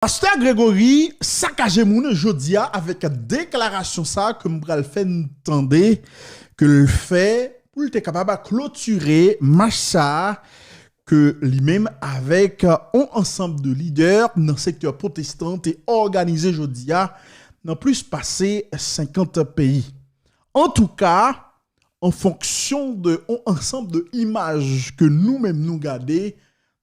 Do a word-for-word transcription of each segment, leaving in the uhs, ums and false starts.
Pastè Gregory sakaje moun jodi a avèk deklarasyon sa ke m pral fè n tande ke l fè pou l te kapab klotire mach sa ke li menm avèk on ansanm de lidè nan sektè pwotestan te òganize jodi a nan plis pase senkant peyi. Antouka, an fonksyon de on ansanm de imaj ke nou menm nou gade,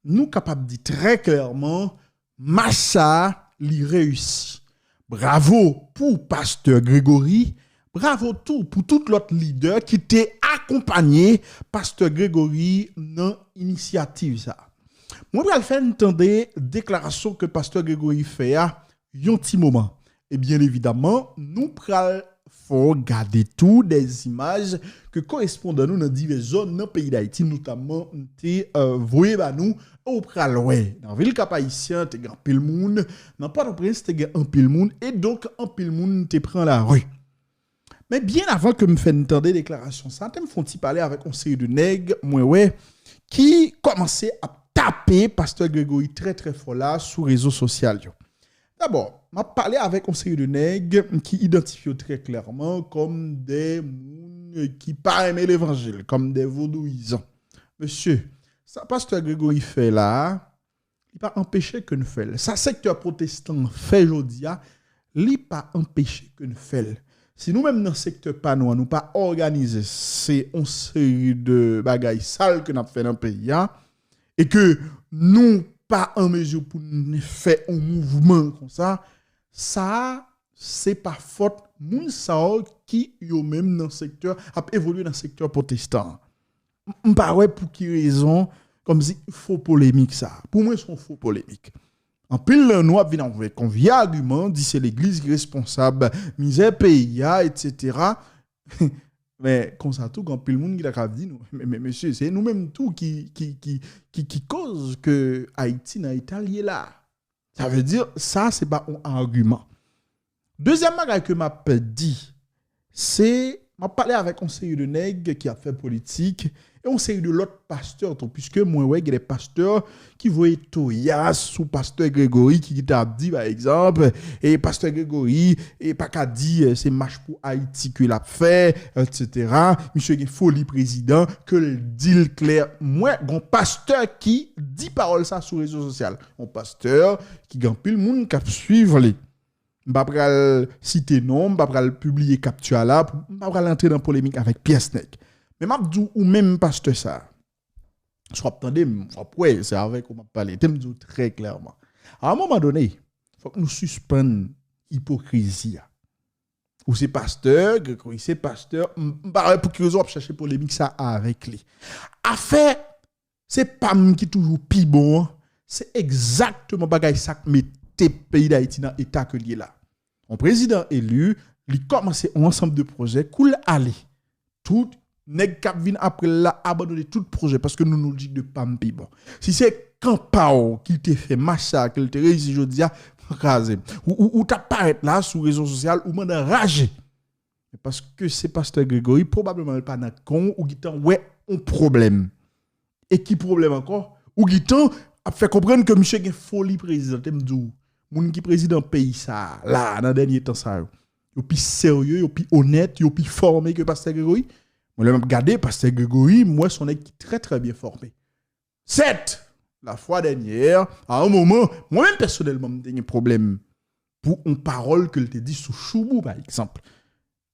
nou kapab di trè klèman, mach sa li reyisi. Bravo pou pastè Gregory, bravo tou pou tout lòt lidè ki te akonpanye pastè Gregory nan inisyativ sa. Mwen pral fè n tande deklarasyon ke pastè Gregory fè a yon ti moman. E byen evidaman, nou pral fè w gade tou dè imaj ke korespondan nou nan divès zòn nan peyi Dayiti, notamman, te voye ba nou. Ou pral wè, nan vil Kap Ayisyen, te gen anpil moun, nan Pòtoprens, te gen anpil moun, e donk, anpil moun te pran lari. Men byen avan ke m fè n tande deklarasyon sa, te m fè yon ti pale avèk yon seri de nèg, mwen wè, ki kòmanse ap tape pastè Gregory trè, trè fò la sou rezo sosyal yo. Dabò, m ap pale avèk yon seri de nèg ki idantifye yo trè klèman kòm de moun ki pa renmen levanjil, kòm de vodouyizan. Mesye, sa pastè Gregory fè la a, li pa anpeche ke n fè l. Sa sektè pwotestan an fè jodi a, li pa anpeche ke n fè l. Si nou menm nan sektè pa nou an, nou pa òganize, se yon seri de bagay sal ke n ap fè nan peyi a, e ke nou pa an mezi pou n fè yon mouvman konsa, sa a, se pa fòt moun sa yo ki yo menm nan sektè, ap evolye nan sektè pwotestan an. M pa wè pou ki rezon, kòmsi fo polemik sa. Pou mwen, se yon fo polemik. Anpil nan nou ap vin avèk yon vye agiman, di se legliz ki responsab mizè peyi a, etsetera. Men konsa tou, gen anpil moun ki ta ka di nou, men, men mesye, se nou menm tou ki, ki, ki, ki, ki koz ke Ayiti nan eta l ye la. Sa vle di, sa, se pa yon agiman. Dezyèm bagay ke m ap di, se, m ap pale avèk yon seri de nèg ki ap fè politik, e yon seri de lòt pastè tou, piske mwen wè gen de pastè ki voye toyas sou pastè Gregory, ki, ki ta ap di, pa egzanp, e pastè Gregory, e pa ka di, e, se mach pou Ayiti ke l ap fè, etsetera. Misye gen foli prezidan, ke l di l klè. Mwen, gon pastè ki di pawòl sa sou rezo sosyal. Yon pastè ki gen anpil moun k ap swiv li. M pa pral site non, m pa pral pibliye kapti a la, m pa pral antre nan polemik avèk pyès nèg. Men m ap di w, ou menm pastè sa, si w ap tande m, w ap wè, se avèk ou m ap pale. Te m di w trè klèman. A yon moman done, fòk nou sispann ipokrizi a. Ou se pastè, Gregory se pastè, m, m pa wè pou ki rezon w ap chache polemik sa avèk li. Afè, se pa m ki toujou pi bon an, se egzakteman bagay sa k mete peyi Dayiti nan eta ke l ye la. Yon prezidan eli, li kòmanse yon ansanm de pwojè, kou l ale, tout nèg k ap vin apre l la abandone tout pwojè, paske nou, nou di de pa m pi bon. Si se kan pa w ki te fè mach sa, ke l te reyisi jodi a, kraze m. Ou, ou, ou t ap parèt la sou rezo sosyal, ou mande anraje. Men paske se pastè Gregory, pwobableman l pa nan kan w, ou gentan wè yon pwoblèm. E ki pwoblèm ankò? Ou gentan ap fè konprann ke misye gen foli prezidan. Te m di w, moun ki prezidan peyi sa a, la, nan dènye tan sa yo, yo pi serye, yo pi onèt, yo pi fòme ke pastè Gregory. Mwen, lè m ap gade pastè Gregory, m wè se yon nèg ki trè, trè byen fòme. Sèt, lafwa dènyè, a yon moman, mwen menm pèsonèlman, m te gen pwoblèm pou yon pawòl ke l te di sou Choubou, pa egzanp.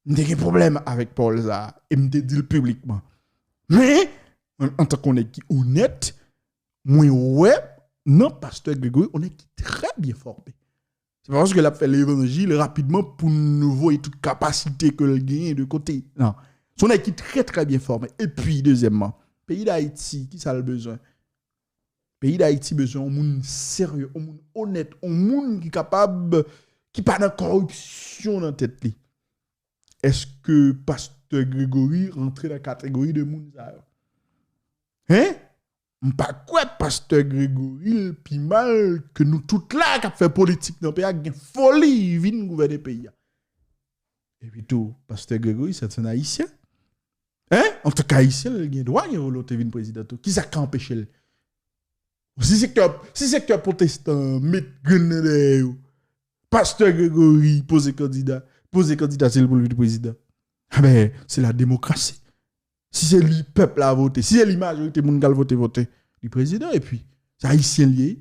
M te gen pwoblèm avèk pawòl sa a, e m te di l piblikman. Men, mwen, antanke yon nèg ki onèt, mwen wè nan pastè Gregory, yon nèg ki trè byen fòme. Se pa paske l ap fè levanjil rapidman pou nou voye tout kapasite ke l genyen de kote. Non. Se yon nèg ki trè, trè byen fòme. Epi, dezyèmman, peyi Dayiti, ki sa l bezwen? Peyi Dayiti bezwen yon moun serye, yon moun onèt, yon moun ki kapab, ki pa nan kòripsyon nan tèt li. Èske pastè Gregory rantre nan kategori de moun sa yo? Hein? M pa kwè pastè Gregory l pi mal ke nou tout la k ap fè politik nan peyi a, k gen foli vin gouvène peyi a. Epi tou, pastè Gregory, se yon Ayisyen. Hein? Antanke Ayisyen, l gen dwa gen volonte vin prezidan tou. Kisa k ka anpeche l? Si sektè, si sektè pwotestan an met grenn nan dèyè yo, Pastè Gregory poze kandida, poze kandidatil pou l vin prezidan. Enben, se la demokrasi. Si se li pèp la vote, si se li majorite moun k al vote, vote, li prezidan, epi se ayisyen li ye.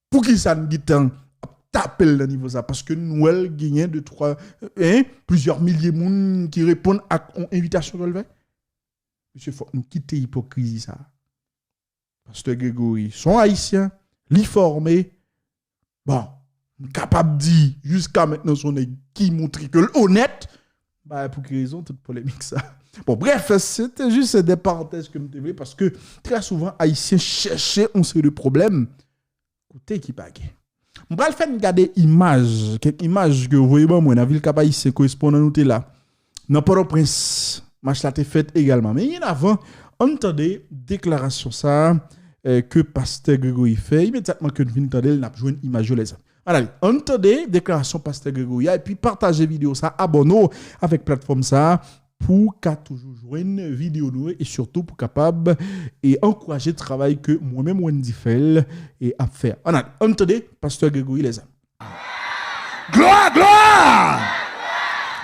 Poukisa n gentan ap tape l nan nivo sa? Paske n wè l genyen de twa, en, plizyè milye moun ki reponn ak yon envitasyon ke l fè. Mesye, fòk nou kite ipokrizi sa. Pastè Gregory, se yon ayisyen, li fòme. Bon, m kapab di, jiska mentnan, se yon nèg ki montre ke l onèt. Ba, pou ki rezon tout polemik sa? Bon, bref, se te jis de parantèz ke m te vle, paske trè souvan, ayisyen chèche yon seri de pwoblèm kote ki pa gen. M pral fè n gade imaj, kèk imaj ke yo voye ban mwen nan vil Kap Ayisyen, korespondan nou te la. Nan Pòtoprens, mach la te fèt egalman. Men byen avan, ann tande deklarasyon sa a, eh, ke pastè Gregory fè. Imedyatman ke n fin tande l, n ap jwenn imaj yo, lèzanmi. Ann ale, ann tande deklarasyon pastè Gregory a, epi pataje videyo sa a, abòne w avèk platfòm sa a, pou w ka toujou jwenn videyo nou yo, e sitou pou w kapab e ankouraje travay ke mwen menm Wendy Phèl e ap fè. Ann ale, ann tande pastè Gregory, lèzanmi. Glwa, glwa!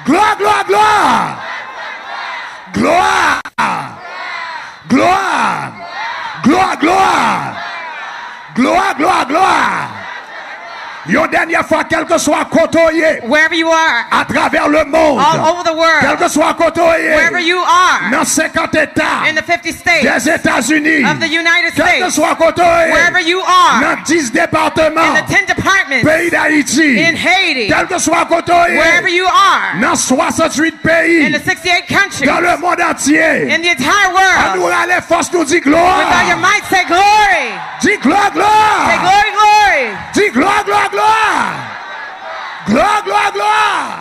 Glwa, glwa, glwa! Glwa! Glwa! Glwa, glwa! Glwa, glwa, glwa! Yon dènyè fwa, kèlkeswa kote w ye, Wherever you are, atravè lemonn, all over the world, kèlkeswa kote w ye, wherever you are, nan senkant eta in the fifty states Dèzetazini, of the United States, kèlkeswa kote w ye, wherever you are, nan dis depatman in the ten departments peyi Dayiti, in Haiti, kèlkeswa kote w ye, wherever you are, nan swasanntuit peyi, in the sixty-eight countries, dans le monde entier, in the entire world, ann nou rale fòs nou di glwa. With all your might, say glory. Di glwa, glwa. Say glory, glory. Di glwa, glwa, glwa. Glwa, glwa, glwa.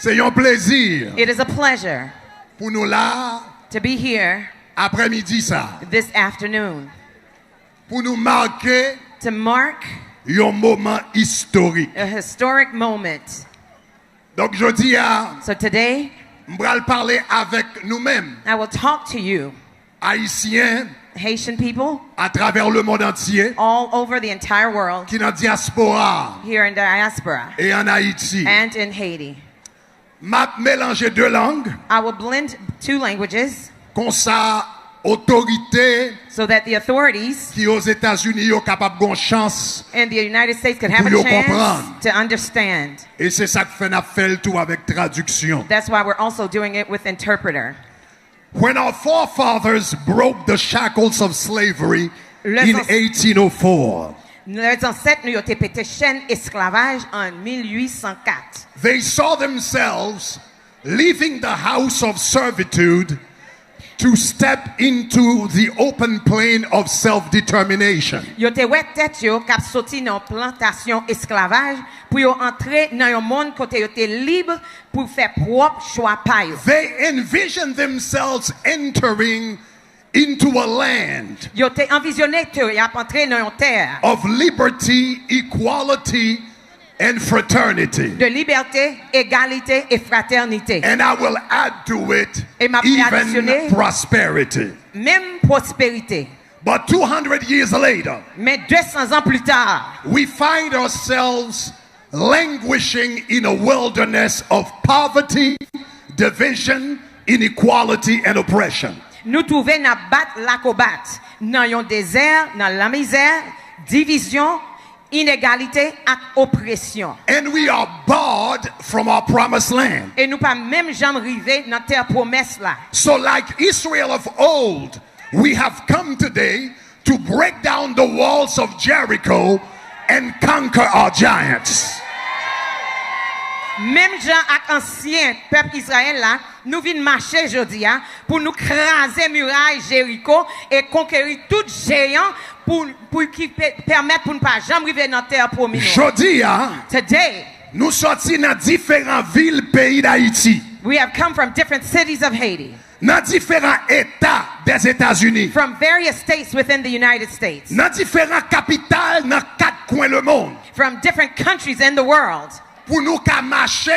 Se yon plezi. It is a pleasure pou nou la, to be here, aprèmidi sa, this afternoon, pou nou make, to mark, yon moman istorik. A historic moment. Donk, jodi a, so today, m pral pale avèk nou menm, I will talk to you, Ayisyen, Haitian people, atravè lemonn antye, all over the entire world, ki nan dyaspora, here in diaspora, e ann Ayiti, and in Haiti. M ap melanje de lang, I will blend two languages, konsa otorite, so that the authorities, ki Ozetazini yo kapab gon chans, in the United States, could have, pou a yo chance, konprann, to understand. E se sa k fè n ap fè l tou avèk tradiksyon. That's why we're also doing it with interpreter. When our forefathers broke the shackles of slavery in eighteen oh four, lè zansèt nou yo te pete chèn esklavaj an mil uit san kat, they saw themselves leaving the house of servitude to step into the open plain of self-determination. Yo te wè tèt yo k ap soti nan plantasyon esklavaj pou yo antre nan yon monn kote yo te lib pou fè pwòp chwa pa yo. They envisioned themselves entering into a land, yo te anvizyone ke y ap antre nan yon tè, of liberty, equality, and fraternity, de libète, egalite e fratènite. And I will add to it, e m ap adisyone, even prosperity, menm pwosperite. But two hundred years later, men de san zan pli ta, we find ourselves languishing in a wilderness of poverty, division, inequality, and oppression. Nou twouve n ap bat lakobat nan yon dezè, nan lamizè, divizyon, inegalite ak opresyon. And we are barred from our promised land. E nou pa menm janm rive nan tè pwomès la. So, like Israel of old, we have come today to break down the walls of Jericho and conquer our giants. Menm jan ak ansyen pèp Izrayèl la, nou vin mache jodi a pou nou kraze miray Jeriko e konkeri tout jeyan pou, pou ki pe-, pèmèt pou n pa janm rive nan tè pwomi nou. Jodi a, today, nou sòti nan diferan vil peyi Dayiti. We have come from different cities of Haiti. Nan diferan eta Dèzetazini. From various states within the United States. Nan diferan kapital nan kat kwen lemonn. From different countries in the world. Pou nou ka mache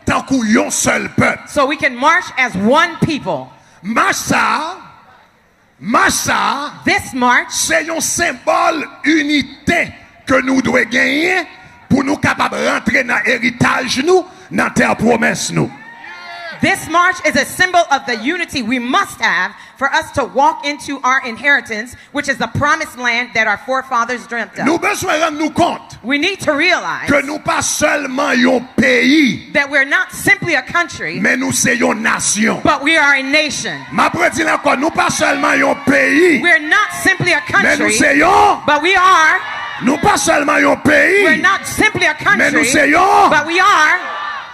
tankou yon sèl pèp. So we can march as one people. Mach sa a, Mach sa a, This march, se yon senbòl inite ke nou dwe genyen pou nou kapab rantre nan eritaj nou, nan tè pwomès nou. this march is a symbol of the unity we must have for us to walk into our inheritance, which is the promised land that our forefathers dreamt of. Nou bezwen rann nou kont We need to realize ke nou pa sèlman yon peyi, that we're not simply a country, men nou se yon nasyon. but we are a nation. M ap redi l ankò, nou pa sèlman yon peyi, We're not simply a men nou country, se yon. but we are. Nou pa sèlman yon We're peyi, not simply a men nou country, se yon. but we are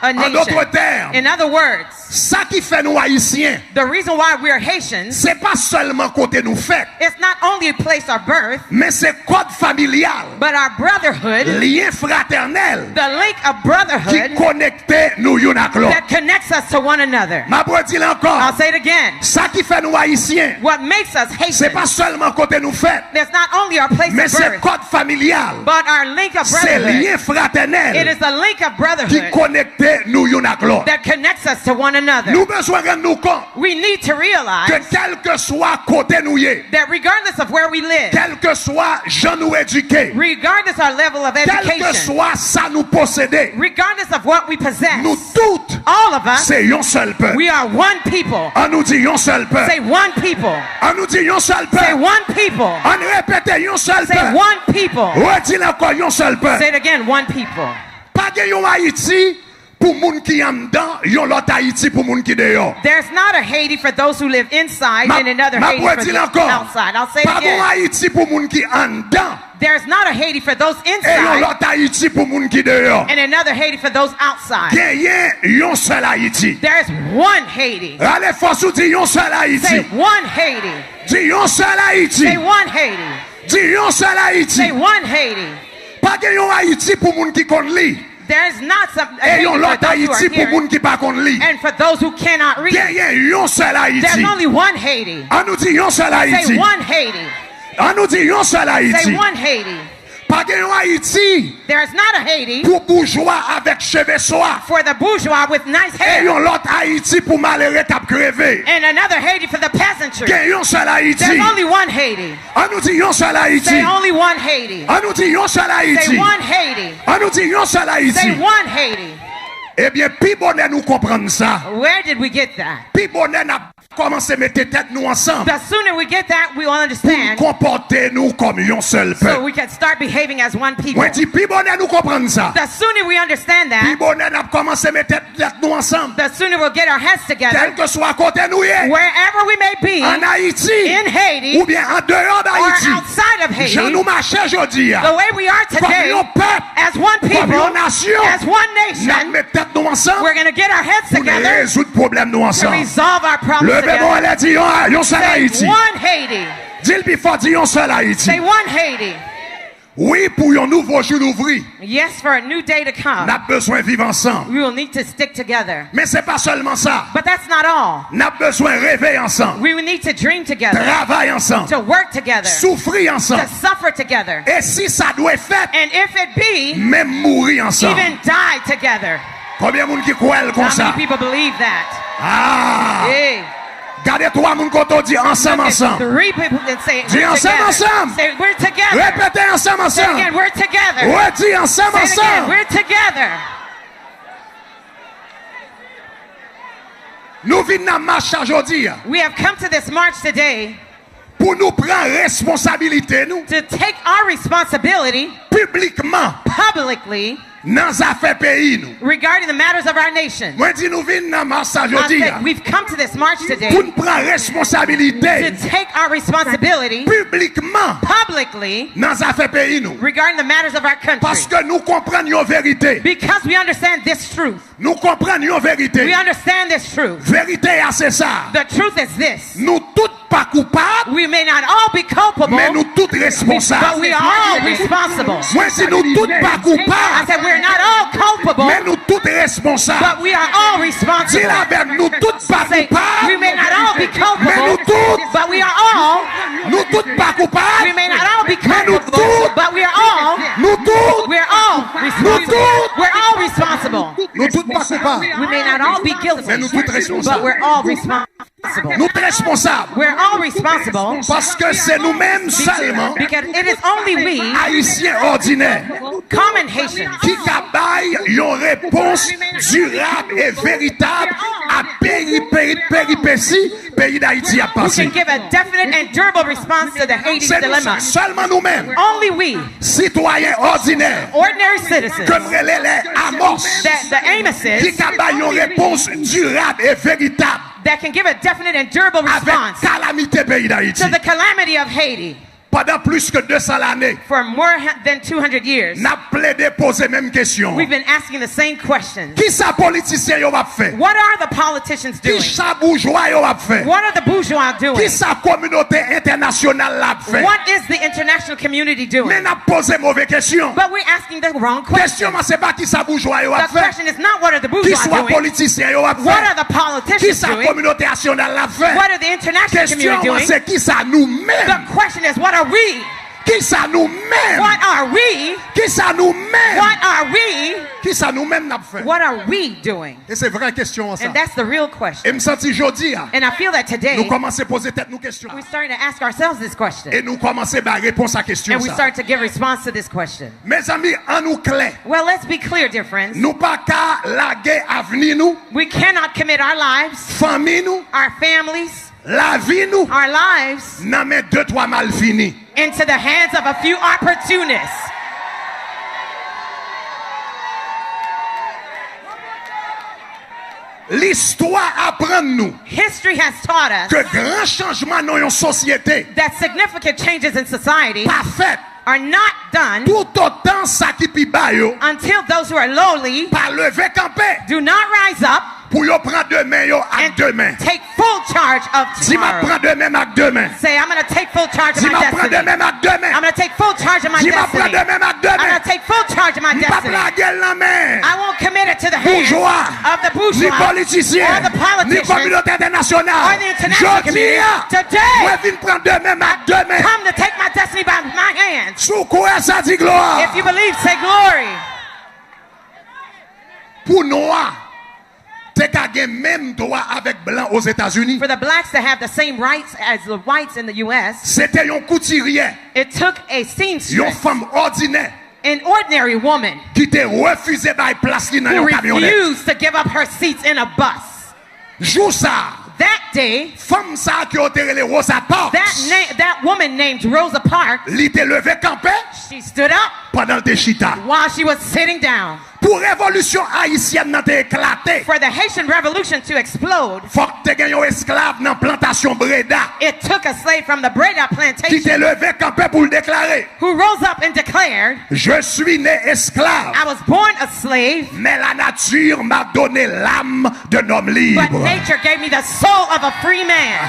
a An dòt nation. tèm, In other words, sa ki fè nou Ayisyen, the reason why we're Haitians se pa sèlman kote nou fèt, is not only a place of birth, men se kòd familyal but our brotherhood, lyen fratènèl the link of ki brotherhood konekte nou youn ak lòt. that connects us to one another. M ap redi l ankò. I'll say it again. Sa ki fè nou Ayisyen, What makes us se pa Haitians sèlman kote nou fèt, is not only our place men of se birth, kòd familyal, but our link of se lyen brotherhood. It fratènèl is the link of ki brotherhood konekte nou youn ak lòt. That connects us to one another. Nou bezwen rann nou kont We need to ke realize kèlkeswa kote nou ye, that regardless of where we live, kèlkeswa jan nou edike, regardless our level of education, kèlkeswa sa nou posede, regardless of what we nou possess, tout all of us, se yon sèl pèp. We are one people. An nou di yon sèl pèp. Say one people. An nou di yon sèl Say pèp. One people. An repete yon sèl Say pèp. One people. Redi l ankò, yon sèl pèp. Say it again, one people. Pa gen yon Ayiti pou moun ki anndan, yon lòt Ayiti pou moun ki deyò. There's not a Haiti for those who live inside Ma- and another ma Haiti for pwedi the l ankò. Outside. I'll say it Pa gen yon again. Ayiti pou moun ki anndan There's not a Haiti for those e yon inside lòt Ayiti pou moun ki deyò. And another Haiti for those outside. Genyen yon sèl Ayiti. There's one Haiti. Rale fòs ou di yon sèl Ayiti. Say one Haiti. Di yon sèl Ayiti. Say one Haiti. Di yon sèl Ayiti. Say one Haiti. Pa gen yon Ayiti pou moun ki konn li. There's not some a E Haiti yon for lòt those who are Ayiti pou here moun ki pa konn li. And for those who cannot read. Genyen yon sèl There's Ayiti. Only one Haiti. An nou di yon sèl Ayiti. Say one Haiti. An nou di yon sèl Say Ayiti. One Haiti. Pa gen yon Ayiti There's not a Haiti pou boujwa avèk cheve swa. For the bourgeois with nice E hair. Yon lòt Ayiti pou malere k ap kreve. And another Haiti for the peasantry. Gen yon sèl Ayiti. There's only one Haiti. An nou di yon sèl Ayiti. Say only one Haiti. An nou di yon sèl Ayiti. Say one Haiti. An nou di yon sèl Ayiti. Say one Haiti. Ebyen, pi bonè nou konprann sa, Where did we get that? Pi bonè n ap kòmanse mete tèt nou ansanm. The sooner we get that, we will understand. Konpòte nou kòm yon sèl pèp. So we can start behaving as one people. Mwen di, pi bonè nou konprann sa, The sooner we understand pi that, bonè n ap kòmanse mete tèt nou ansanm. The sooner we'll get our heads together. Kèlkeswa kote nou ye, Wherever we may be, Ann Ayiti, in Haiti, oubyen andeyò or d Ayiti, outside of Haiti, jan nou mache jodi a, The way we are kòm today, yon pèp, as one kòm people, yon nasyon, as one n ap nation, met tèt nou ansanm We're going to get our heads pou n together rezoud pwoblèm nou to ansanm. Resolve our problems Leve men w together. Anlè, di yon, yon sèl Say Ayiti. One Haiti. Di l pi fò, di yon sèl Ayiti. Say one Haiti. Wi, pou yon nouvo jou louvri, Yes, for a new day to come, n ap bezwen viv ansanm. We will need to stick together. Men se pa sèlman sa. But that's not all. N ap bezwen reve ansanm, We will need to dream together, travay ansanm, to work together, soufri ansanm. To suffer together. E si sa dwe fèt, And if it be, menm mouri ansanm. Even die together. Konbyen moun ki kwè l How konsa? Many people believe that? Ah! Hey. Gade twa moun kote w, di ansanm, Look at ansanm. Three people and say, Di "We're ansanm, together." Ansanm. Say, "We're together." Repete, ansanm, Say ansanm. Again, "We're together." Redi, ansanm, Say it again, ansanm. "We're together." Nou vin nan mach sa jodi a. We have come to this march today. Pou nou pran responsabilite nou. To take our responsibility. Piblikman. Publicly. Nan zafè peyi nou. Regarding the matters of our nation. Mwen di nou vin nan mach sa jodi a. We've come to this march today. Pou n pran responsabilite. To take our responsibility. Piblikman. Publicly. Nan zafè peyi nou. Regarding the matters of our country. Paske nou konprann yon verite. Because we understand this truth. Nou konprann yon verite. We understand this truth. Verite a se sa. The truth is this. Nou tout pa koupab. We may not all be culpable. Men nou tout responsab. But we are all responsible. Mwen di nou tout pa koupab. I said we're not all culpable. Men nou tout responsab. But we are all responsible. Di l avè m, nou tout pa koupab. We may not all be culpable. Men nou tout. But we are all. Nou tout pa koupab. We may not all be Men nou culpable. Tout. But we are all. Nou tout. We're all responsible. Tout. We're all responsible. Nou tout pa koupab. We may not all be guilty. Men nou tout responsab. But we're all responsible. responsible. Nou t responsab. We're all responsible. Paske se nou menm sèlman, because it is only we, Ayisyen òdinè, common Haitians, ki ka bay yon repons dirab e veritab a peri, peri, peripesi peyi Dayiti ap pase. Who can give a definite and durable response to the Haiti's dilemma. Se nou sèlman, nou menm, only we, sitwayen òdinè, ordinary citizens, ke m rele lè Amos, that the Amoses, ki ka bay yon repons dirab e veritab, that can give a definite and durable response, avèk kalamite peyi Dayiti, to the calamity of Haiti. Pandan plis ke de san lane, for more ha- than two hundred years, n ap plede poze menm kesyon. We've been asking the same question. Kisa politisyen yo ap fè? What are the politicians doing? Kisa boujwa yo ap fè? What are the bourgeois doing? Kisa kominote entènasyonal la ap fè? What is the international community doing? Men n ap poze move kesyon. But we're asking the wrong question. Kesyon an se pa kisa boujwa yo ap fè. The question is not what are the bourgeois doing? Kisa politisyen yo ap fè? What are the politicians doing? Kisa kominote entènasyonal la ap fè? What are the international community doing? Kesyon an se kisa nou menm? The question is, what are we? Kisa nou menm? What are we? Kisa nou menm? What are we? Kisa nou menm n ap fè? What are we doing? E se vrè kesyon an sa. And that's the real question. E m santi jodi a, and I feel that today, nou kòmanse poze tèt nou kesyon. We're starting to ask ourselves this question. E nou kòmanse bay repons a kesyon sa. And we start to give response to this question. Mezanmi, ann nou klè. Well, let's be clear, dear friends. Nou pa ka lage avni nou, we cannot commit our lives, fanmi nou, our families, lavi nou, our lives, nan men de twa malfini, into the hands of a few opportunists. Listwa aprann nou, history has taught us, ke gran chanjman nan yon sosyete, that significant changes in society, pa fèt, are not done, toutotan sa ki pi ba yo, until those who are lowly, pa leve kanpe, do not rise up, pou yo pran demen yo ak demen, take full charge of tomorrow. Di, "M ap pran demen m ak demen." Say, "I'm gonna take full charge of my destiny." Di, "M ap pran demen m ak demen." I'm gonna take full charge of my destiny. Di, "M ap pran demen m ak demen." I'm gonna take full charge of my destiny. M p ap lage l nan men, I won't commit it to the hands, boujwa, of the bourgeois, ni politisyen, or the politicians, ni kominote entènasyonal. Or the international community. Jodi a, today, mwen vin pran demen m ak demen. Come to take my destiny by my hands. Si w kwè sa, di glwa. If you believe, say glory. Pou nwa te ka gen menm dwa avèk blan Ozetazini, for the blacks to have the same rights as the whites in the U S, se te yon koutiryè, it took a seamstress, yon fanm òdinè, an ordinary woman, ki te refize bay plas li nan yon kamyonèt, who refused to give up her seats in a bus. Jou sa a, that day, fanm sa a ke yo te rele Rosa Parks, that na- that woman named Rosa Parks, li te leve kanpe, she stood up, pandan l te chita, while she was sitting down. Pou revolisyon ayisyèn nan te eklate, for the Haitian Revolution to explode, fòk te gen yon esklav nan plantasyon Breda, it took a slave from the Breda plantation, ki te leve kanpe pou l deklare, who rose up and declared, "Je suis né esclave, I was born a slave, mais la nature m'a donné l'âme d'un homme libre." But nature gave me the soul of a free man.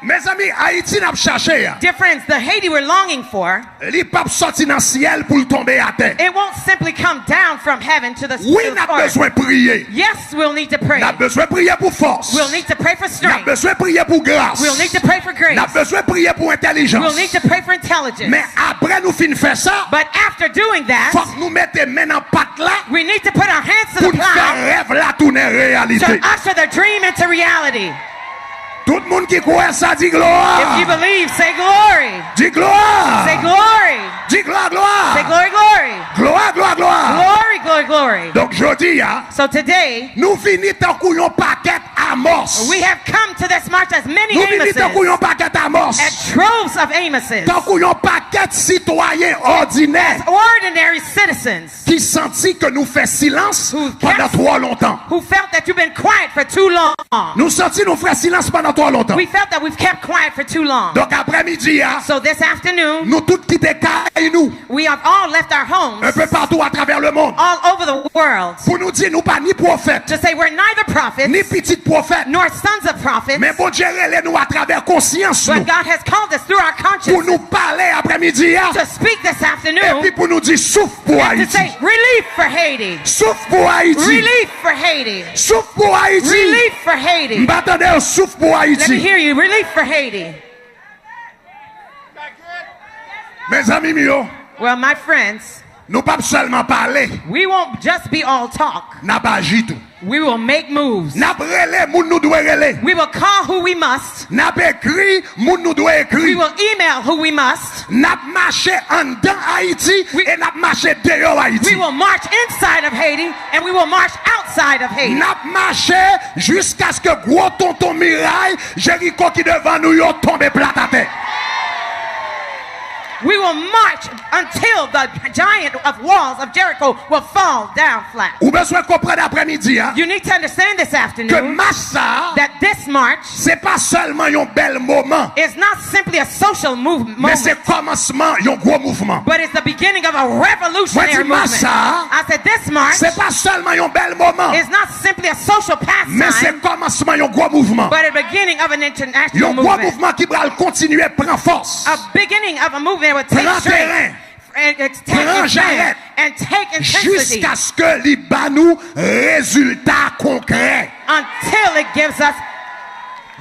Mezanmi, Ayiti n ap chache a, dear friends, the Haiti we're longing for, li p ap sòti nan syèl pou l tonbe atè. It won't simply come down from heaven to the, wi, to the earth. N ap bezwen priye. Yes, we'll need to pray. N ap bezwen priye pou fòs. We'll need to pray for strength. N ap bezwen priye pou gras. We'll need to pray for grace. N ap bezwen priye pou entèlijans. We'll need to pray for intelligence. Men apre nou fin fè sa, but after doing that, fòk nou mete men nan pat la, we need to put our hands to the plow, pou n fè rèv la tounen reyalite, to usher the dream into reality. Tout moun ki kwè sa, di glwa. If you believe, say glory. Di glwa. Say glory. Di glwa, glwa. Say glory, glory. Glwa, glwa, glwa. Glory, glory, glory. Donk, jodi a, so today, nou vini tankou yon pakèt Amos. We have come to this march as many Amoses. Nou vini tankou yon pakèt Amos. As droves of Amoses. Tankou yon pakèt sitwayen òdinè. As ordinary citizens. Ki santi ke nou fè silans pandan twò lontan. Who felt that you've been quiet for too long. Nou santi nou fè silans pandan twò lontan. We felt that we've kept quiet for too long. Donk, aprèmidi a, so this afternoon, nou tout kite kay nou, we have all left our homes, un peu partout à travers le monde, all over the world, pou nou di nou pa ni pwofèt, to say we're neither prophets, ni pitit pwofèt, nor sons of prophets, men Bondye rele nou atravè konsyans nou, but God has called us through our conscience, pou nou pale aprèmidi a, to speak this afternoon, epi pou nou di, souf pou Ayiti. And to say, relief for Haiti. Souf pou Ayiti. Relief for Haiti. Souf pou Ayiti. Relief for Haiti. M pa tande yo, souf pou Ayiti. Let me hear you. Relief for Haiti. Mezanmi m yo, well, my friends, nou p ap sèlman pale, we won't just be all talk. N ap aji tou. We will make moves. N ap rele moun nou dwe rele. We will call who we must. N ap ekri moun nou dwe We ekri. Will email who we must. N ap mache anndan Ayiti We- e n ap mache deyò We Ayiti. Will march inside of Haiti and we will march outside of Haiti. N ap mache jiskaske gwo tonton miray Jeriko ki devan nou yo tonbe plat atè. We will march until the giant of walls of Jericho will fall down flat. Ou bezwen konprann aprèmidi a You need to understand this ke afternoon mach sa a that this march se pa sèlman yon bèl moman, is not simply a social movement, men se kòmansman yon gwo mouvman. But it's the beginning of a Mwen di revolutionary mach movement. sa a I said this march se pa sèlman yon bèl moman, is not simply a social men se pastime, kòmansman yon gwo mouvman. But a beginning of an international Yon gwo movement. Mouvman ki pral kontinye pran fòs, A beginning of a movement that will take pran strength teren, and ex- take pran advance jarèt, and take intensity jiskaske li ba nou rezilta konkrè. Until it gives us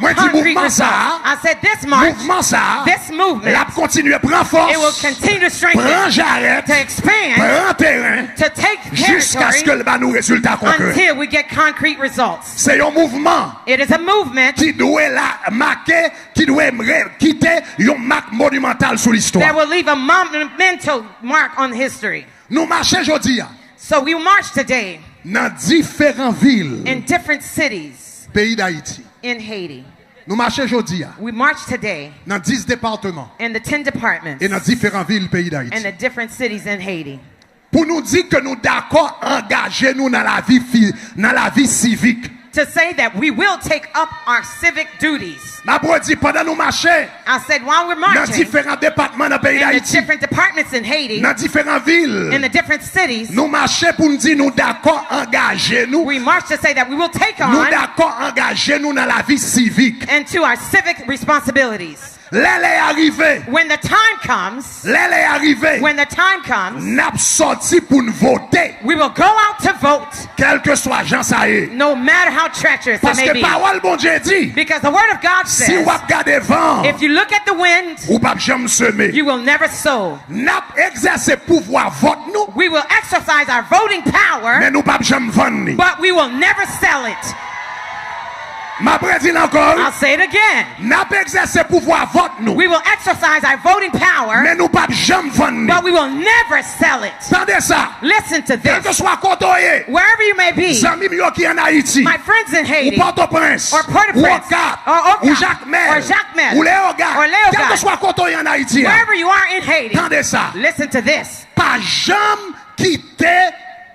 Mwen di concrete mouvman sa results. a, I said this march, mouvman sa a, this movement, l ap kontinye pran fòs, it will continue to strengthen, pran jarèt, to expand, pran teren, to take jiskaske territory l ba nou rezilta konkrè. Until we get concrete results. Se yon mouvman It is a movement ki dwe la make, ki dwe re- kite yon mak monimantal sou That listwa. Will leave a monumental mark on history. Nou mache jodi a So we march today nan diferan vil in different cities peyi Dayiti. In Haiti. Nou mache jodi a We march today nan dis depatman in the ten departments e nan diferan vil peyi and the Dayiti. Different cities in Haiti Pou nou di ke nou dakò angaje nou nan lavi fi, nan lavi sivik. To say that we will take up our civic duties. M ap redi, pandan nou mache I said while we're nan marching diferan depatman nan peyi in the Dayiti, different departments in Haiti, nan diferan vil, in the different cities, nou mache pou n di nou dakò angaje nou. We march to say that we will take Nou on dakò angaje nou nan lavi sivik. Into our civic responsibilities. Lè lè a rive, When the time comes, lè lè a rive, when the time comes, n ap sòti pou n vote. We will go out to vote. Kèlkeswa jan sa ye. No matter how treacherous it may Paske be. Pawòl Bondye di, Because the word of God si says, w ap gade van an, if you look at the wind, ou p ap janm seme. You will never sow. N ap egzèse pouvwa vòt nou, We will exercise our voting power, men nou p ap janm vann li. But we will never sell it. M ap redi l ankò, wi. I'll say it again. N ap egzèse pouvwa vòt nou, We will exercise our voting power, men nou p ap janm vann li. But we will never sell it. Tande sa. Listen to this. Kèlkeswa kote w ye, Wherever you may be, zanmi m yo ki ann Ayiti, my friends in ou Haiti, Pòtoprens, or Port-au-Prince, ou Okap, or Okap, ou Jakmèl, or Jacmel, ou Leyogàn, or Leyogàn, kèlkeswa kote w ye ann Ayiti a, wherever you are in Haiti, tande sa. Listen to this. Pa janm kite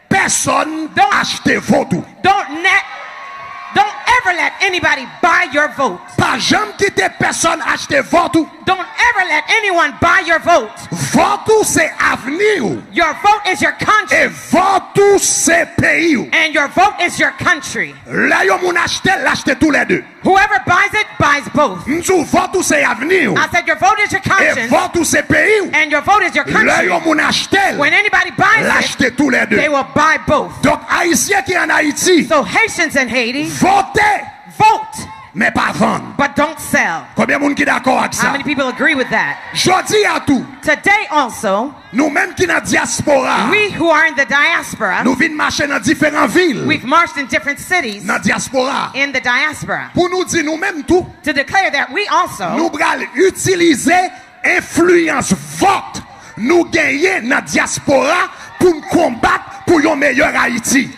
pèsòn Don't- achte vòt ou. Don't net, don't ever let anybody buy your vote. Pa janm kite pèsòn achte vòt ou. Don't ever let anyone buy your vote. Vòt ou se avni w. Your vote is your E conscience, vòt ou se peyi w. And your vote is your country. Lè yon moun achte l, l achte toulède. Whoever buys it buys both. M di w, vòt ou se avni w. I said your vote is your E conscience, vòt ou se peyi w. And your vote is your Lè country. Yon moun achte l, When anybody buys l it, achte toulède. They will buy both. Donk, Ayisyen ki ann Ayiti, So Haitians in Haiti, vote, vote, men pa vann. But don't sell. Konbyen moun ki dakò ak How sa? Many people agree with that? Jodi a tou, Today also, nou menm ki nan dyaspora, we who are in the diaspora, nou vin mache nan diferan vil We've marched in different cities nan dyaspora. In the diaspora Pou nou di nou menm tou, to declare that we also nou pral itilize enfliyans vòt nou genyen nan dyaspora pou n konbat pou yon meyè Ayiti.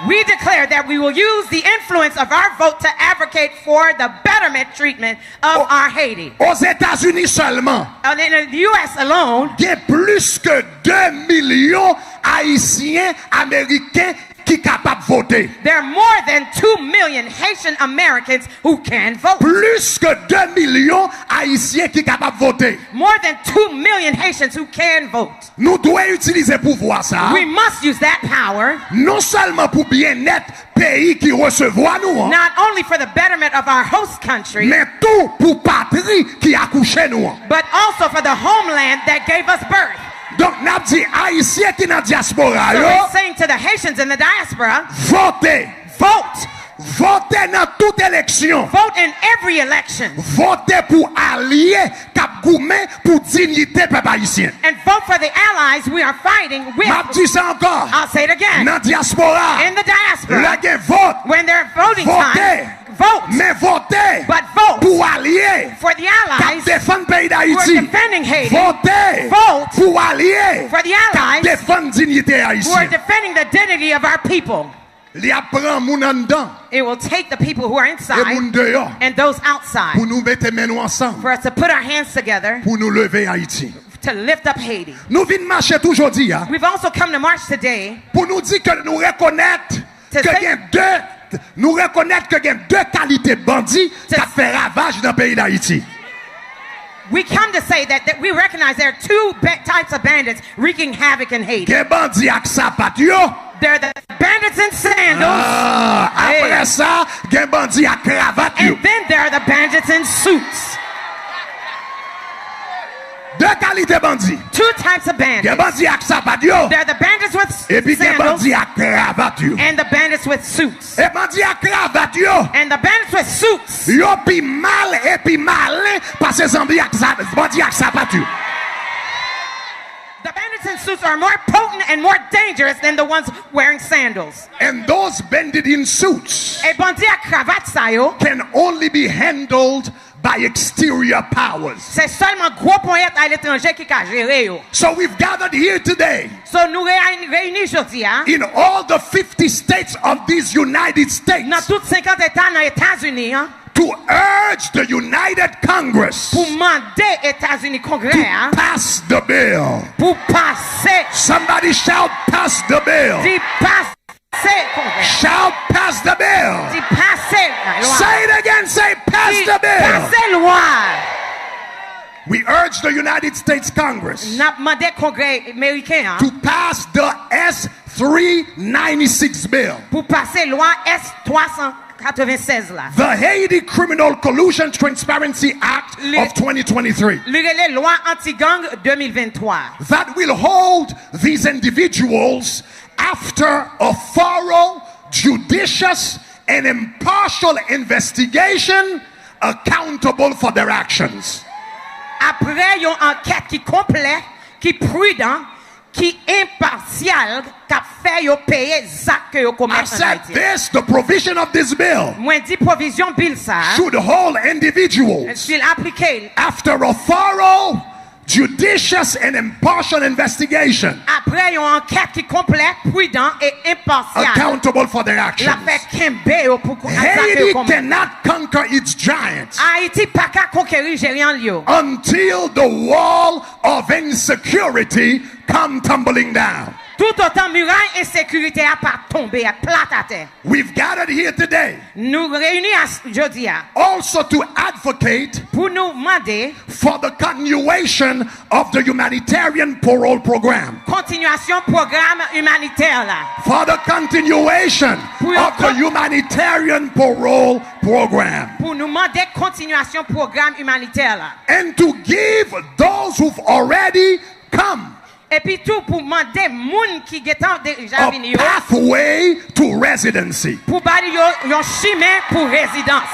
We declare that we will use the influence of our vote to advocate for the betterment treatment of our Haiti. Ozetazini sèlman, And in the U S alone, gen plis ke de milyon Ayisyen Ameriken ki kapab vote. There are more than two million Haitian Americans who can vote. Plis ke de milyon Ayisyen ki kapab vote. More than two million Haitians who can vote. Nou dwe itilize pouvwa sa a. We must use that power. Non sèlman pou byennèt peyi ki resevwa nou an. Not only for the betterment of our host country, men tou pou patri ki akouche nou an. But also for the homeland that gave us birth. Donk, n ap di Ayisyen ki nan dyaspora yo. So we're saying to the Haitians in the diaspora, vote. Vote. Vote nan tout eleksyon. Vote in every election. Vote pou alye k ap goumen pou diyite pèp ayisyen. And vote for the allies we are fighting with. M ap di sa ankò. I'll say it again. Nan dyaspora, In the diaspora, lè gen vòt, when there's voting vote. Time, vote. Men vote But vote pou alye For the k ap allies defann peyi who are Dayiti. Defending Haiti. Vote Vote pou alye For the k ap allies defann diyite who are ayisyen. Defending the dignity of our people. Li ap pran moun anndan It will take the people who are e inside moun deyò and those outside pou nou mete men nou ansanm for us to put our hands together pou nou leve Ayiti. To lift up Haiti. Nou vin mache tou jodi a We've also come to march today pou nou di ke nou rekonèt To ke say- gen de nou rekonèt ke gen de kalite bandi k ap fè ravaj nan peyi Dayiti. We come to say that, that we recognize there are two ba- types of bandits wreaking havoc in Haiti. Gen bandi ak sapat yo. There are the bandits in sandals. Ah, Hey. Apre sa, gen bandi ak kravat yo. And then there are the bandits in suits. De kalite bandi. Two types of bandits. Gen bandi ak sapat yo. There are the bandits with Epi gen sandals bandi ak kravat yo. And the bandits with suits. E bandi ak kravat yo. And the bandits with suits. Yo pi mal e pi malen pase zanbi ak sa, bandi ak sapat yo. The bandits in suits are more potent and more dangerous than the ones wearing sandals. And those bandits in suits E bandi ak kravat sa yo, can only be handled by exterior powers. Se sèlman gwo ponyèt aletranje ki ka jere yo. So we've gathered here today So nou reyini jodi a in all the fifty states of these United States nan tout senkant eta nan Etazini an to urge the United Congress pou mande Etazini Kongrè to a pass the bill. Pou pase. Somebody shout, "Pass the bill." Di pase Kongrè. Shout, "Pass the bill." Di pase lwa. Say it again, say, "Pass Di the bill." Pase lwa. We urge the United States Congress N ap mande Kongrè Meriken an to pass the S three ninety-six bill. Pou pase lwa S twa san katrevennsèz la. The Haiti Criminal Collusion Transparency Act Li- of twenty twenty-three Li rele lwa anti-gang de mil venntwa. That will hold these individuals, after a thorough, judicious, and impartial investigation, accountable for their actions. Apre yon ankèt ki konplè, ki pridan, ki enpasyal, k ap fè yo peye zak ke yo I komèt ann said Ayiti. This, the provision of this bill Mwen di pwovizyon bil sa a, should hold individuals si l aplike after a thorough, judicious, and impartial investigation, apre yon ankèt ki konplè, pridan e enpasyal, accountable for their l ap fè actions. Kenbe yo pou kou- ak zak ke yo Haiti komèt. Cannot conquer its giants Ayiti pa ka konkeri jeyan l yo. Until the wall of insecurity come tumbling down. Toutotan miray ensekirite a pa tonbe, a plat atè. We've gathered here today Nou reyini a jodi a also to advocate pou nou mande for the continuation of the humanitarian parole program. Kontinyasyon pwogram imanitè la. For the continuation of the humanitarian parole program. Pou nou mande kontinyasyon pwogram imanitè la. And to give those who've already come Epi tou pou mande moun ki gentan deja a vini yo pathway to residency. Pou ba yo yon chimen pou rezidans.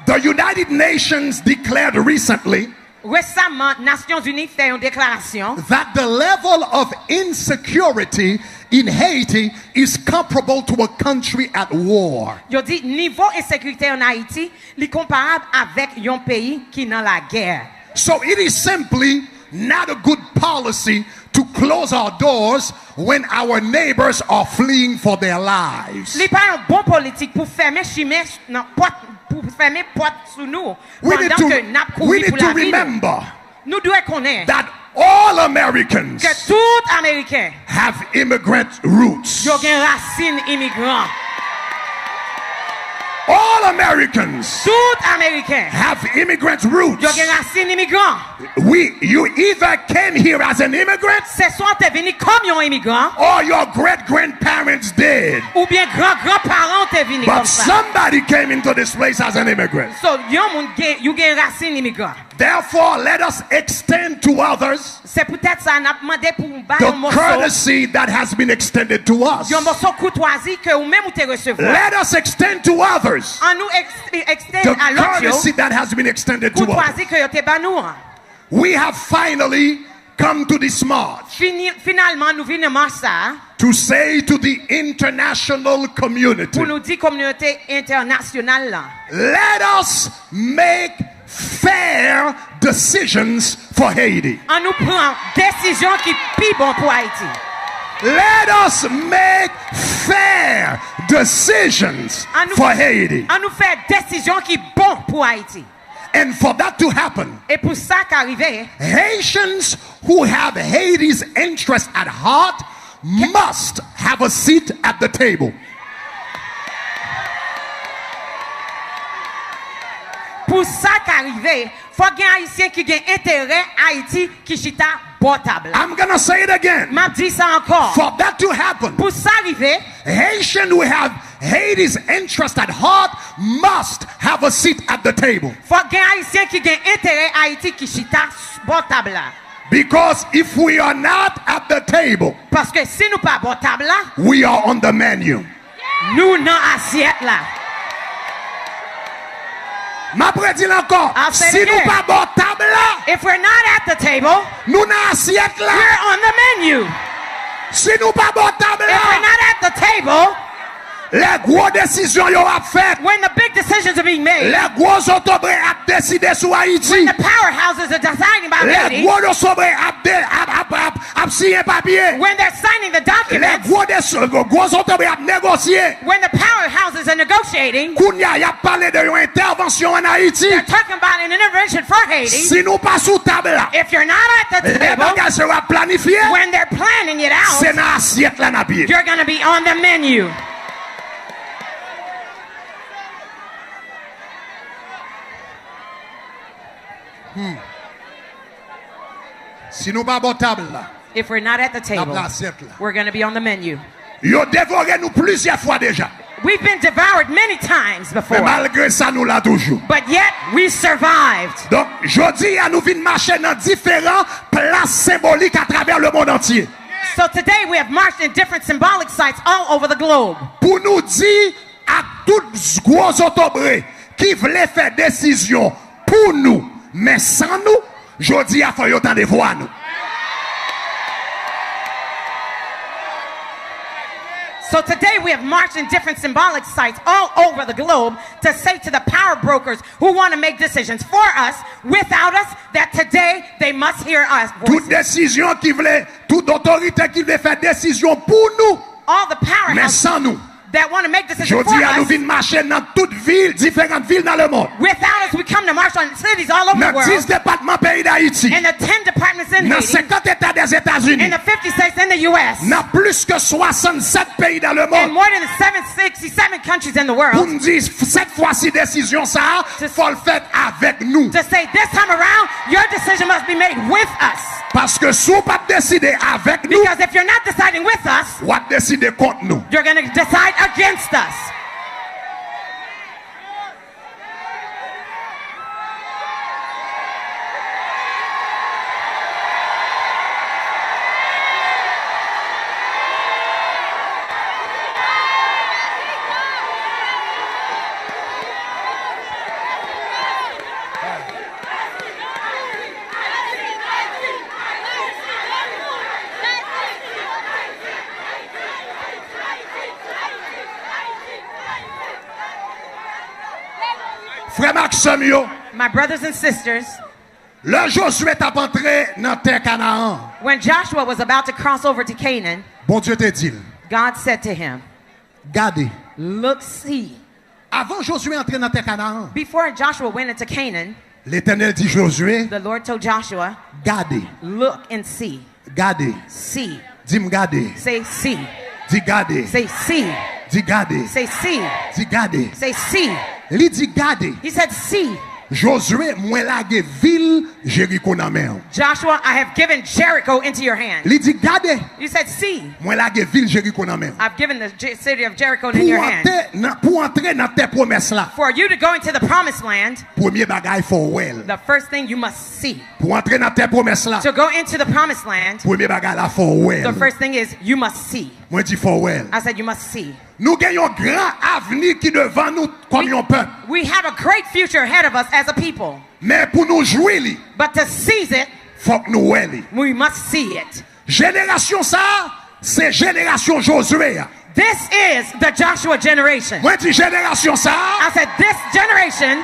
The United Nations declared recently Resaman, Nasyonzini fè yon deklarasyon that the level of insecurity in Haiti is comparable to a country at war. Yo di nivo ensekirite ann Ayiti li konparab avèk yon peyi ki nan lagè. So it is simply not a good policy to close our doors when our neighbors are fleeing for their lives. Li pa yon bon politik pou fèmen chimen nan pòt pou fèmen pòt sou nou pandan ke n ap kouri pou lavi nou. Nou dwe konnen That all Americans ke tout Ameriken have immigrant roots. Yo gen rasin imigran. All Americans Tout Ameriken have immigrant roots. Yo gen rasin imigran. We, you either came here as an immigrant Se swa w te vini kòm yon imigran or your great grandparents did. Oubyen gran gran paran w te vini But kòm sa. Somebody came into this place as an immigrant. So, yon moun gen, you gen rasin imigran. Therefore, let us extend to others Se poutèt sa, n ap mande pou w ba the yon moso, courtesy that has been extended to us. Yon moso koutwazi ke ou menm ou te resevwa. Let us extend to others An nou eks-, ekstend the a lòt yo courtesy that has been extended to us. Koutwazi ke yo te ban nou an. We have finally come to this march Fini-, finalman, nou vin nan mach sa a to say to the international community, pou nou di kominote entènasyonal la, let us make fair decisions for Haiti. An nou pran desizyon ki pi bon pou Ayiti. Let us make fair decisions An nou, for Haiti. An nou fè desizyon ki bon pou Ayiti. And for that to happen, E pou sa ka rive, Haitians who have Haiti's interest at heart must have a seat at the table. Pou sa ka rive, fòk gen Ayisyen ki gen enterè Ayiti ki chita bò tab la. I'm gonna say it again. M ap di sa ankò. For that to happen, Pou sa rive, Haitian who have Haiti's interest at heart must have a seat at the table. Fòk gen Ayisyen ki gen enterè Ayiti ki chita s-, bò tab la. Because if we are not at the table, Paske si nou pa bò tab la, we are on the menu. Nou nan asyèt la. M ap redi l ankò. I'll say it again. Si nou pa bò tab la, If we're not at the table, nou nan asyèt la. We're on the menu. Si nou pa bò tab la, If we're not at the table, lè gwo desizyon yo ap fèt, when the big decisions are being made, lè gwo zotobre ap deside sou Ayiti, when the powerhouses are deciding about Haiti, lè gwo zotobre ap, de, ap, ap, ap, ap siyen papye, when they're signing the documents, lè gwo, de, gwo zotobre ap negosye, when the powerhouses are negotiating, kounye a y ap pale de yon entèvansyon ann Ayiti. They're talking about an intervention for Haiti. Si nou pa sou tab la, If you're not at the table, lè bagay sa yo ap planifye, when they're planning it out, se nan asyèt la n ap ye. You're gonna be on the menu. Hmm. Si nou pa bò tab la, If we're not at the table, we're gonna be on the menu. Yo devore nou plizyè fwa deja. We've been devoured many times before. Men malgre sa, nou la toujou. But yet, we survived. Donk, jodi a, nou vin mache nan diferan plas senbolik atravè lemonn antye. So today, we have marched in different symbolic sites all over the globe. Pou nou di ak tout gwo zotobre ki vle fè desizyon pou nou, men san nou, jodi a fò yo tande vwa nou. So today we have marched in different symbolic sites all over the globe to say to the power brokers who want to make decisions for us, without us, that today they must hear our voices. Tout desizyon ki vle, tout otorite ki vle fè desizyon pou nou, All the powerhouses men san nou, that want to make decisions for us. Jodi a, nou vin mache nan tout vil, diferan vil nan lemonn. Without us, we come to march on cities all over the world. Nan dis depatman peyi Dayiti. In the ten departments in Haiti. Nan senkant eta Dèzetazini. In the fifty states in the U S. Nan plis ke swasannsèt peyi nan lemonn. In more than seven sixty-seven countries in the world. Pou n di, sèt fwa si desizyon sa a, fò l fèt avèk nou. To say this time around, your decision must be made with us. Paske si w p ap deside avèk nou, Because if you're not deciding with us, w ap deside kont nou. You're gonna decide against us. Frè m ak sè m yo, My brothers and sisters, lè Jozye t ap antre nan tè Kanaan, when Joshua was about to cross over to Canaan, Bondye te di l, God said to him, Gade, Look, see. Avan Jozye antre nan tè Kanaan, Before Joshua went into Canaan, Letènèl di Jozye, the Lord told Joshua, Gade, Look and see. Gade. See. Di m, Gade. Say, See. Di, Gade. Say, See. Di, Gade. Say, See. Di, Gade. Say, See. Li di, Gade. He said, See. Jozye, mwen lage vil Jeriko nan men w. Joshua, I have given Jericho into your hand. Li di, gade, You said, See, mwen lage vil Jeriko nan men w. I've given the J- city of Jericho in Pou your hand. antre nan, pou antre nan tè pwomès la, For you to go into the promised land, premye bagay fò w wè l. The first thing you must see. Pou antre nan tè pwomès la, To go into the promised land, premye bagay la fò w wè the l. First thing is you must see. Mwen di fò w wè l. I said, You must see. Nou gen yon gran avni ki devan nou kòm yon pèp. We have a great future ahead of us as a people, Men pou nou jwi li, but to seize it, fòk nou wè li. We must see it. Jenerasyon sa a, se jenerasyon Jozye a. This is the Joshua generation. Mwen di jenerasyon sa a, I said, This generation,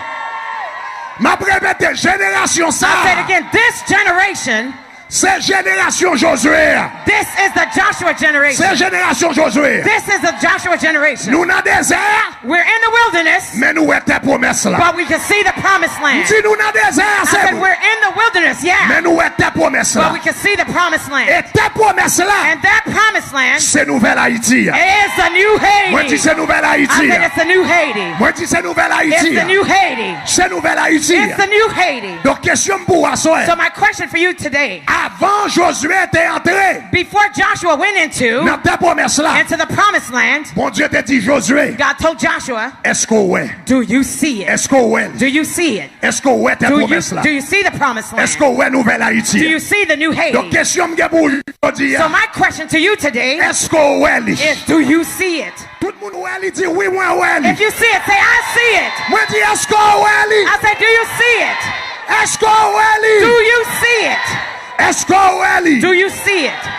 m ap repete, jenerasyon sa I said a, again, this generation, se jenerasyon Jozye a. This is the Joshua Se generation. Jenerasyon Jozye a. This is the Joshua generation. Nou nan dezè a, We're in the wilderness, men nou wè tè pwomès la. But we can see the promised M land. di nou nan dezè a, I se said, vre. We're in the wilderness, yeah. Men nou wè tè pwomès la. But we can see the promised E land. Tè pwomès la, And that promised land se nouvèl Ayiti a. Is the new Mwen di Haiti. se nouvèl I Ayiti said, a. It's the new Haiti. Mwen di se nouvèl It's Ayiti the a. New Haiti. Se nouvèl Ayiti It's a. The new Haiti. Donk kesyon m pou w aswè. So my question for you today. Avan Jozye te antre Before Joshua went into nan tè pwomès la, into the promised land, Bondye te di Jozye, God told Joshua, èske w wè? Do you see it? Èske w wè li? Do you see it? Èske w wè tè Do you, pwomès la? Do you see the promised land? Èske w wè nouvèl Ayiti Do a? you see the new Haiti? Donk kesyon m gen pou w jodi So a, my question to you today èske w wè li? Is, Do you see it? Tout moun wè li, di wi, mwen wè li. If you see it, say, I see it. Mwen di, èske w wè li? I said, Do you see it? Èske w wè li? Do you see it? Èske w wè li? Do you see it?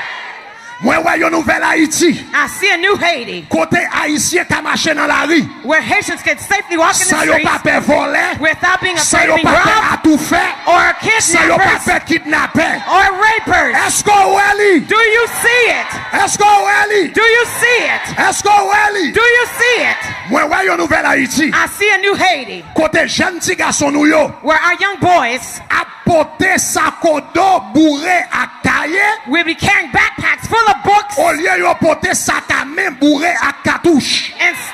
Mwen wè yon nouvèl Ayiti. I see a new Haiti Kote Ayisyen ka mache nan lari where Haitians can safely walk in the san yo pa streets pè vòlè, without being san afraid yo of being pa pè robbed atoufè, or san yo pa kidnappers pè kidnapè. Or rapers. Èske w wè li? Do you see it? Èske w wè li? Do you see it? Èske w wè li? Do you see it? Mwen wè yon nouvèl Ayiti. I see a new Haiti Kote jèn ti gason nou yo where our young boys ap pote sakodo boure ak kaye will be carrying backpacks full of books olye yo pote sakamen boure ak katouch. and s-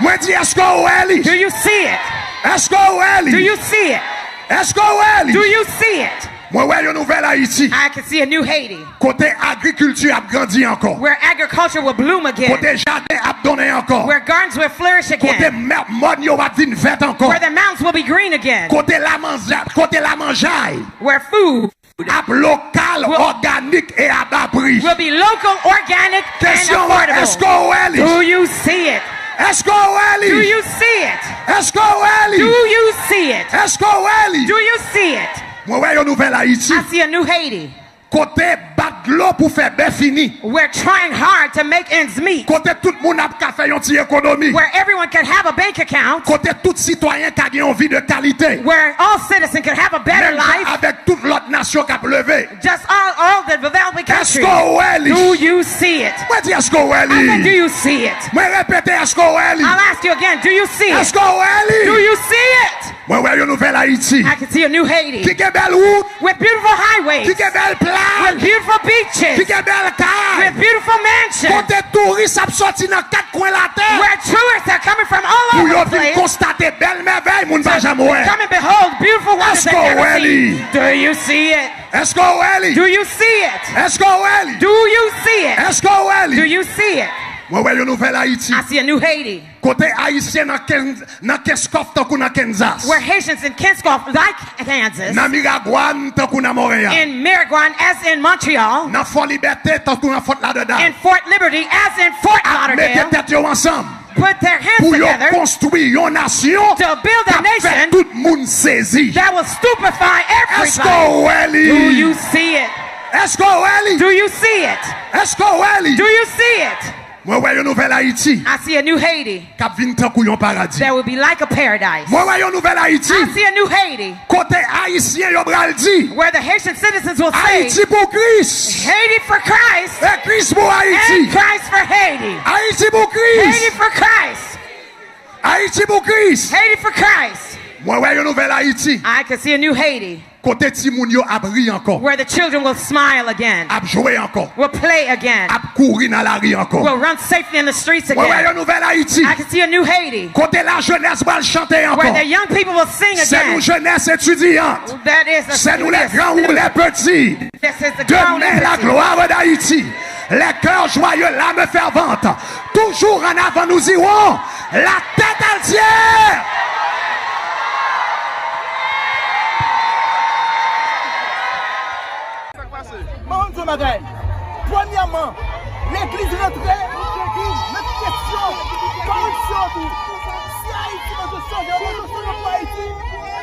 Mwen di, èske w wè li? Do you see it? Èske w wè Do li? You see it? Èske w wè li? Do you see it? Mwen wè yon nouvèl Ayiti. I can see a new Haiti Kote agrikilti ap grandi ankò. Where agriculture will bloom again. Kote jaden ap donnen ankò. Where gardens will flourish Kote again. Mòn yo ap vin vèt ankò. Where the mountains will be green again. Kote lamanjay, kote lamanjay Where food ap lokal, òganik e a ba pri. Will be local, organic, and Kesyon mwen, èske affordable. w wè li? Do you see it? Èske w wè li? Do you see it? Èske w wè li? Do you see it? Èske w wè li? Do you see it? Mwen wè yon nouvèl Ayiti. I see a new Haiti. Kote bat dlo pou fè bè fini. We're trying hard to make ends meet. Kote tout moun ap ka fè yon ti ekonomi. Where everyone can have a bank account. Kote tout sitwayen ka gen yon vi de kalite. Where all citizens can have a better Menm jan life. Avèk tout lòt nasyon k ap leve. Just all, all the developing Èske countries. w wè li? Do you see it? Mwen di, èske w wè I said, do li? you see it? Mwen repete, èske w wè li? I'll ask you again, do you see it? Èske w wè li? Do you see it? Mwen wè yon nouvèl Ayiti. I can see a new Haiti Ki gen bèl wout, with beautiful highways, ki gen bèl with plaj, beautiful ki beaches, gen bèl kay. With beautiful mansions. Kote touris ap soti nan kat kwen latè. Where tourists are coming from all Pou over yo the vin place. Konstate bèl mèvèy moun pa janm wè. Come and behold beautiful wonders Èske they've w wè never li? Seen. Do you see it? Èske w wè li? Do you see it? Èske w wè li? Do you see it? Èske w wè Do li? You see it? Mwen wè yon nouvèl Ayiti. I see a new Haiti. Kote Ayisyen nan Ken- nan Kenskòf tankou nan Kansas. Where Haitians in Kenskòf, like Kansas, Nan Miragwàn tankou nan Montréal. In Miragwàn, as in Montreal, Nan Fò Libète tankou nan Fort Lauderdale. In Fort Liberty, as in Fort Ap mete Lauderdale, tèt yo ansanm Put their hands pou yo together konstwi yon nasyon To build a k ap fè nation Tout moun sezi. That will stupefy Èske w everybody. Wè li? Do you see it? Èske w Wè li? Do you see it? Èske w Wè li? Do you see it? Mwen wè yon nouvèl Ayiti I see a new Haiti k ap vin tankou yon paradi. That will be like a paradise. Mwen wè yon nouvèl Ayiti I see a new Haiti kote Ayisyen yo pral di where the Haitian citizens will say, Ayiti pou Kris Haiti for Christ e Kris pou Ayiti. And Christ for Haiti. Ayiti pou Kris. Haiti for Christ. Ayiti pou Kris. Haiti for Christ. Mwen wè yon nouvèl Ayiti. I can see a new Haiti. Kote timoun yo ap ri ankò. Where the children will smile again. Ap jwe ankò. Will play again. Ap kouri nan lari ankò. Will run safely in the streets again. Mwen wè yon nouvèl Ayiti. I can see a new Haiti. Kote lajenès pral chante ankò. Where the young people will sing again. Se nou jenès etidyan. That is a, se nou lè gran ou lè peti. This is the crowning victory. Demain, la gloire d'Haïti. Les cœurs joyeux, l'âme fervente. Toujours en avant, nous irons. La tête altière. Sa k pase? Mwen di yon bagay. Premyèman, legliz rantre nan kesyon koripsyon tou. Si Ayiti bezwen chanje, yo bezwen chanje pou Ayiti.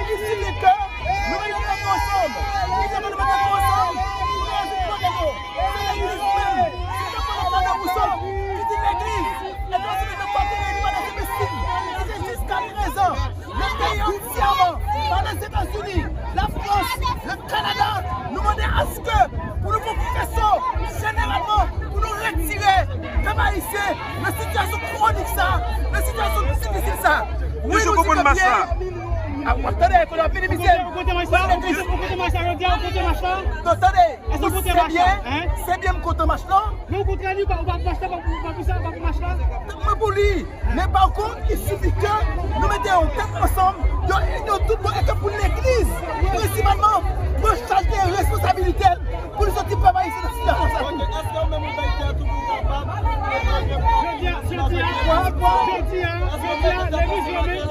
Ki signifye ke nou mete tèt nou ansanm. Ki signifye nou mete tèt nou ansanm pou nou rezoud pwoblèm yo. Se legliz menm. Se te pwoblèm nan Wouso ki di legliz. E nou se te pwoblèm li pa nan se mestin. Se te jiskaprezan. Le peyi antyèman, pa Lèzetazini, Lafrans, le Kanada, nou mande aske pou nou fè yon fason jeneralman pou nou retire pèp ayisyen nan sitiyasyon kwonik sa, nan sitiyasyon difisil sa. Wi, nou di ke byen. A, w ap tande, kote w ap minimize. Ou kote mach la? Ou kote mach la jodi a? Ou kote mach la? Non, tande. Èske ou kote mach la? Se byen, se byen m kote mach la. Men okontrè, li pa, ou pa pou mach la, ou pa pou sa, ou pa pou mach la. Mwen pou li. Men pa kont, il suffit ke nou mete yon tèt ansanm, yon inyon tout bon, e ke pou legliz, prensipalman, pran chaj de responsabilite l, pou l soti pèp ayisyen nan sitiyasyon sa tou. Èske ou menm ou bay tèt ou pou kapab? Jodi a, jodi a, jodi a, jodi a, legliz yo menm.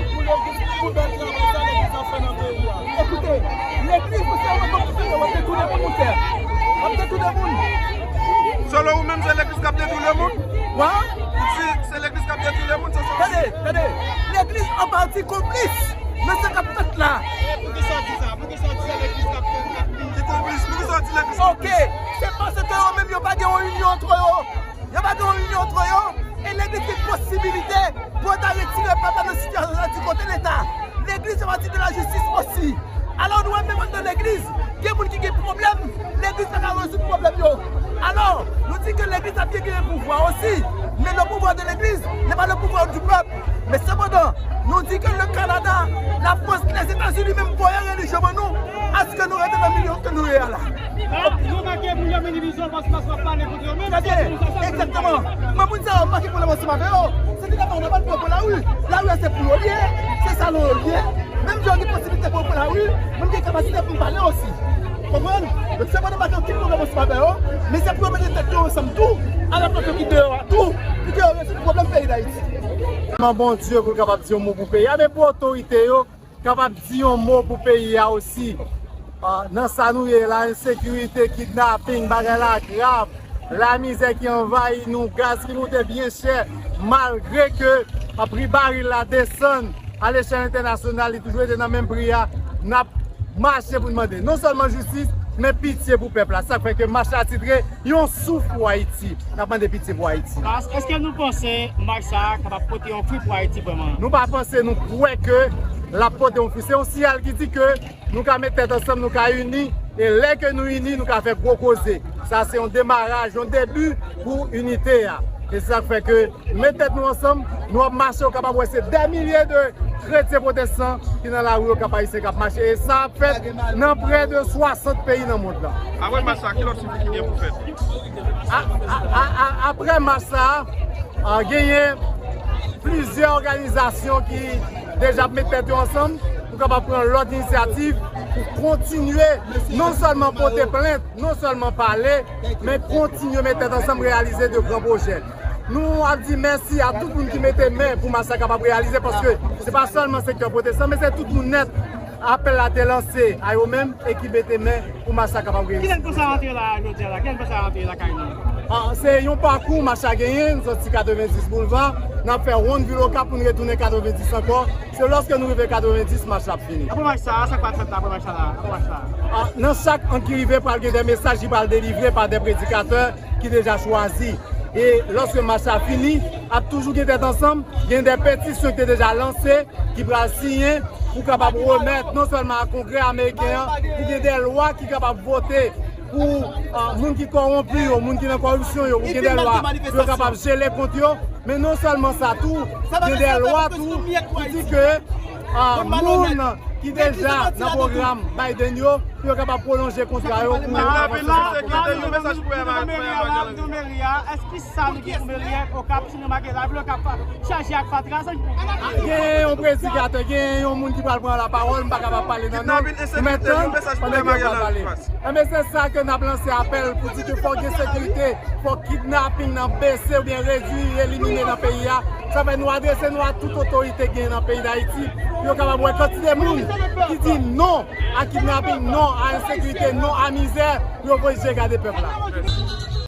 Pou legliz, pou bèl travay sa legliz ap fè nan peyi a. Ekoute, legliz, mesye, w ap detounen moun, monchè. W ap detounen moun. Selon ou menm, se legliz k ap detounen moun? Wa? Ou di se legliz k ap detounen moun, se sa? Tande, tande. Legliz an pati konplis nan sa k ap fèt la. Poukisa w di sa? Poukisa w di se legliz k ap fè, k ap... Ki konplis? Poukisa w di legliz konplis? Ok. Se paske yo menm yo pa gen yon inyon antre yo. Yo pa gen yon inyon antre yo. E legliz gen posibilite pou yo ta retire pèp la nan sitiyasyon sa di kote Leta. Legliz fè pati de lajistis osi. Alò, nou wè menm anndan legliz, gen moun ki gen pwoblèm, legliz pa ka rezoud pwoblèm yo. Alò, nou di ke legliz ap gen, gen pouvwa osi, mais le pouvoir de l'église n'est pas le pouvoir du peuple. Men sepandan, nou di ke le Kanada, Lafrans, Lèzetazini menm voye relijyon ban nou, aske nou rete nan milye ke nou ye a la. Trè byen, egzakteman. Mwen, moun sa yo, m pa gen pwoblèm ansanm avè yo. Se te kapab nan ban pou yo pran lari. Lari a se pou yo l ye, se salon yo l ye. Menm jan yo gen posibilite pou yo pran lari, mwen gen kapasite pou m pale osi. Konprann? Donk, se pa nou pa gen okenn pwoblèm ansanm avè yo, men se pou yo mete tèt yo ansanm tou, avèk lòt yo ki deyò a tou, pou ke yo rezoud pwoblèm peyi Dayiti. Mande Bondye pou l kapab di yon mo pou peyi a, men pou otorite yo, kapab di yon mo pou peyi a osi. Ah, nan sa nou ye la, ensekirite, kidnaping, bagay la grav, lamizè ki anvayi nou, gaz ki moute byen chè, malgre ke, ah, pri baril la desann a lechèl entènasyonal, li toujou rete nan menm pri a, n ap mache pou n mande non sèlman jistis, men pitye pou pèp la. Sa k fè ke mach la titre Yon souf pou Ayiti. N ap mande pitye pou Ayiti. Mas, èske nou panse mach sa a kapab pote yon fwi pou Ayiti vrèman? Nou pa panse, nou kwè ke l ap pote yon fwi. Se yon siyal ki di ke nou ka met tèt ansanm, nou ka ini, e lè ke nou ini, nou ka fè gwo koze. Sa se yon demaraj, yon debi pou inite a. E se sa k fè ke nou met tèt nou ansanm, nou ap mache, ou kapab wè se dè milye de kretyen pwotestan ki nan lari, ou kapab wè se k ap mache. E sa ap fèt nan prè de swasant peyi nan mond lan. Apre mach sa, ki lòt souf ki gen pou fèt? A, a, a, a, apre mach sa, a, genyen plizyè òganizasyon ki deja ap met tèt yo ansanm pou kapab pran lòt inisyativ pou kontinye non sèlman pote plent, non sèlman pale, men kontinye met tèt ansanm, reyalize de gran pwojè. Nou ap di mèsi a tout moun ki mete men pou mach sa kapab reyalize, paske se pa sèlman sektè pwotestan, men se tout moun nèt. Apèl la te lanse a yo menm e ki mete men pou mach sa kapab reyalize. Kilè n panse a rantre la jodi a la? Kilè n panse a rantre lakay nou? Ah, se yon pakou mach sa genyen, nou soti katrevenndis Boulva, n ap fè wonn vil Okap pou n retounen katrevenndis ankò. Se lòske nou rive katrevenndis mach la ap fini. Apre mach sa, sa k pral fèt la apre mach sa la? Apre mach sa? Ah, nan chak ann ki rive pral gen de mesaj ki pral delivre pa de predikatè ki deja chwazi. E lòske mach sa fini, ap toujou gen tèt ansanm, gen de petisyon ki te deja lanse, ki pral siyen pou kapab remèt non sèlman a Kongrè ameriken an, pou gen de lwa ki kapab vote pou, ah, moun ki kòwonpi yo, moun ki nan kòripsyon yo, pou gen de lwa pou yo kapab jele kont yo. Men non sèlman sa tou, gen de lwa tou ki di ke Ah, moun ki deja nan pwogram Biden yo, pou yo kapab pwolonje kontra yo pou Rapidman, sekirite, yon mesaj pou Emma- Nan meri a, la, nan meri a, èske sa nou gen pou meri a, Okap, si nou make live, Okap chaje ak fatra, sa ki pou gen yon predikatè, gen yon moun ki pral pran lapawòl, m pa kapab pale nan non. Kidnapin, ensekirite, yon mesaj pou Emma Galanou Fas. Enben se sa ke n ap lanse apèl pou di ke fòk gen sekirite, fòk kidnaping nan bese oubyen redui, elimine nan peyi a. Sa fè nou adrese nou a tout otorite gen nan peyi Dayiti pou yo kapab wè kantite moun ki di non a kidnaping, non a ensekirite, non a mizè, pou yo voye je gade pèp la.